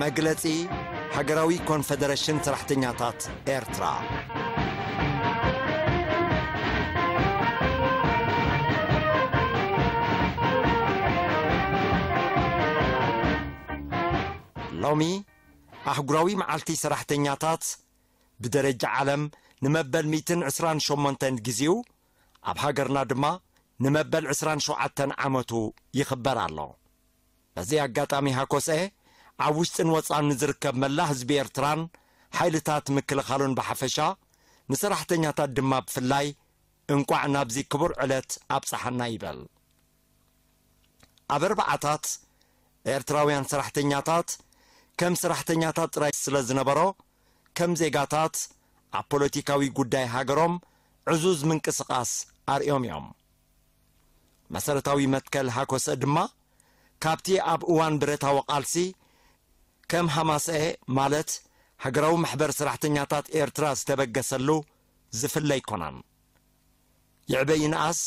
መግለጺ ሃገራዊ ኮንፈደረሽን ሰራሕተኛታት ኤርትራ። ሎሚ ኣህጉራዊ መዓልቲ ሰራሕተኛታት ብደረጃ ዓለም ንመበል ሚእትን ዕስራን ሸሞንተን ግዜኡ፣ ኣብ ሃገርና ድማ ንመበል ዕስራን ሸውዓተን ዓመቱ ይኽበር ኣሎ። በዚ ኣጋጣሚ ሃኮስኤ ኣብ ውሽጥን ወጻን ንዝርከብ መላ ህዝቢ ኤርትራን ሓይልታት ምክልኻሉን ብሓፈሻ፣ ንሰራሕተኛታት ድማ ብፍላይ፣ እንቋዕ ናብዚ ክቡር ዕለት ኣብጽሓና ይበል። ኣብ ኣርባዓታት ኤርትራውያን ሰራሕተኛታት ከም ሰራሕተኛታት ጥራይ ስለ ዝነበሮ፣ ከም ዜጋታት ኣብ ፖለቲካዊ ጉዳይ ሃገሮም ዕዙዝ ምንቅስቓስ ኣርእዮም እዮም። መሰረታዊ መትከል ሃኮሰ ድማ ካብቲ ኣብ እዋን ብረታዊ ቃልሲ ከም ሃማሰኤ፣ ማለት ሃገራዊ ማሕበር ሰራሕተኛታት ኤርትራ፣ ዝተበገሰሉ ዝፍለ ኣይኮነን። ይዕበ ይንኣስ፣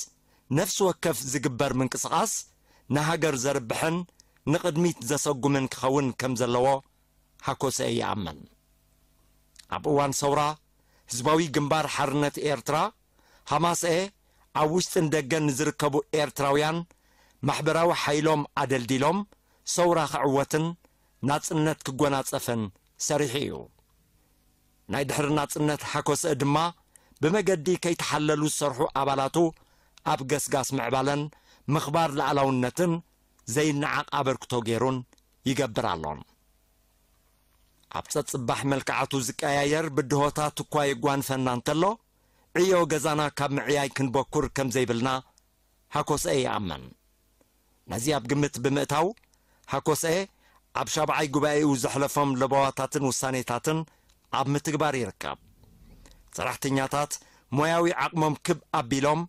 ነፍሲ ወከፍ ዝግበር ምንቅስቓስ ንሃገር ዘርብሕን ንቕድሚት ዘሰጉምን ክኸውን ከም ዘለዎ ሃኮሰኤ ይኣምን። ኣብ እዋን ሰውራ ህዝባዊ ግንባር ሓርነት ኤርትራ፣ ሃማሰኤ፣ ኣብ ውሽጥን ደገን ንዝርከቡ ኤርትራውያን ማሕበራዊ ሓይሎም ኣደልዲሎም ሰውራ ክዕወትን ናጽነት ክጎናጸፍን ሰሪሑ እዩ። ናይ ድሕሪ ናጽነት ሃኮሰ ድማ ብመገዲ ከይተሓለሉ ዝሰርሑ ኣባላቱ ኣብ ገስጋስ ምዕባለን ምኽባር ሉዓላውነትን ዘይነዓቕ ኣበርክቶ ገይሩን ይገብር ኣሎን። ኣብ ጸጽባሕ መልክዓቱ ዝቀያየር ብድሆታት እኳ የጓንፈና እንተሎ፣ ዕዮ ገዛና ካብ ምዕያይ ክንበኩር ከም ዘይብልና ሃኮሰኤ ይኣምን። ነዚ ኣብ ግምት ብምእታው፣ ሃኮሰኤ ኣብ ሻብዓይ ጉባኤኡ ዘሕለፎም ለበዋታትን ውሳኔታትን ኣብ ምትግባር ይርከብ። ሰራሕተኛታት ሞያዊ ዓቕሞም ክብ ኣቢሎም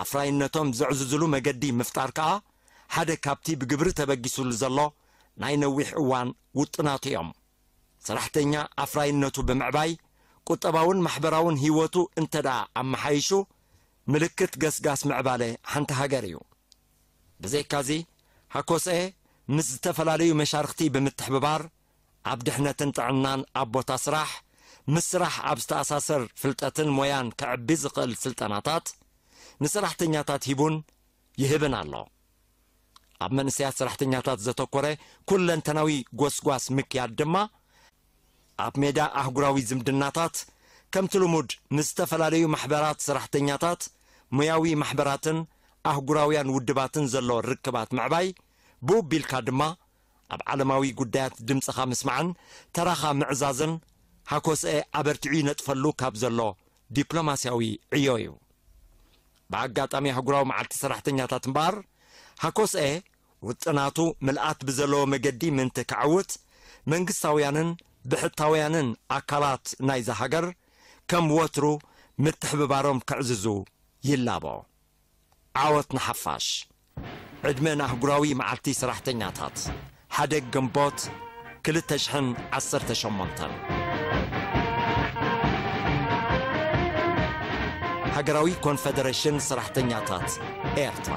ኣፍራይነቶም ዘዕዝዙሉ መገዲ ምፍጣር ከኣ ሓደ ካብቲ ብግብሪ ተበጊሱሉ ዘሎ ናይ ነዊሕ እዋን ውጥናቱ እዮም። ሰራሕተኛ ኣፍራይነቱ ብምዕባይ፣ ቁጠባውን ማሕበራውን ህይወቱ እንተ ደኣ ኣመሓይሹ፣ ምልክት ገስጋስ ምዕባለ ሓንቲ ሃገር እዩ። ብዘይካዚ፣ ሃኮሰኤ ምስ ዝተፈላለዩ መሻርኽቲ ብምትሕብባር፣ ኣብ ድሕነትን ጥዕናን ኣብ ቦታ ስራሕ፣ ምስ ስራሕ ኣብ ዝተኣሳሰር ፍልጠትን ሞያን ከዕቢ ዝኽእል ስልጠናታት ንሰራሕተኛታት ሂቡን ይህብን ኣሎ። ኣብ መንእሰያት ሰራሕተኛታት ዘተኮረ ኩለንተናዊ ጎስጓስ ምክያድ ድማ፣ ኣብ ሜዳ ኣህጉራዊ ዝምድናታት፣ ከምቲ ልሙድ ምስ ዝተፈላለዩ ማሕበራት ሰራሕተኛታት፣ ሞያዊ ማሕበራትን ኣህጉራውያን ውድባትን ዘሎ ርክባት ምዕባይ፣ ብኡ ቢልካ ድማ ኣብ ዓለማዊ ጉዳያት ድምጽኻ ምስማዕን ተራኻ ምዕዛዝን፣ ሃኮስኤ ኣበርቲዑ ይነጥፈሉ ካብ ዘሎ ዲፕሎማስያዊ ዕዮ እዩ። ብኣጋጣሚ ኣህጉራዊ መዓልቲ ሰራሕተኛታት እምበኣር፣ ሃኮስኤ ውጥናቱ ምልኣት ብዘለዎ መገዲ ምእንቲ ከዕውት፣ መንግስታውያንን ብሕታውያንን ኣካላት ናይዛ ሃገር ከም ወትሩ ምትሕብባሮም ከዕዝዙ ይላቦ። ዓወት ንሓፋሽ! ዕድመ ንኣህጉራዊ መዓልቲ ሰራሕተኛታት፣ ሓደ ግንቦት ክልተ ሽሕን ዓሰርተ ሸሞንተን። ሃገራዊ ኮንፈደረሽን ሰራሕተኛታት ኤርትራ።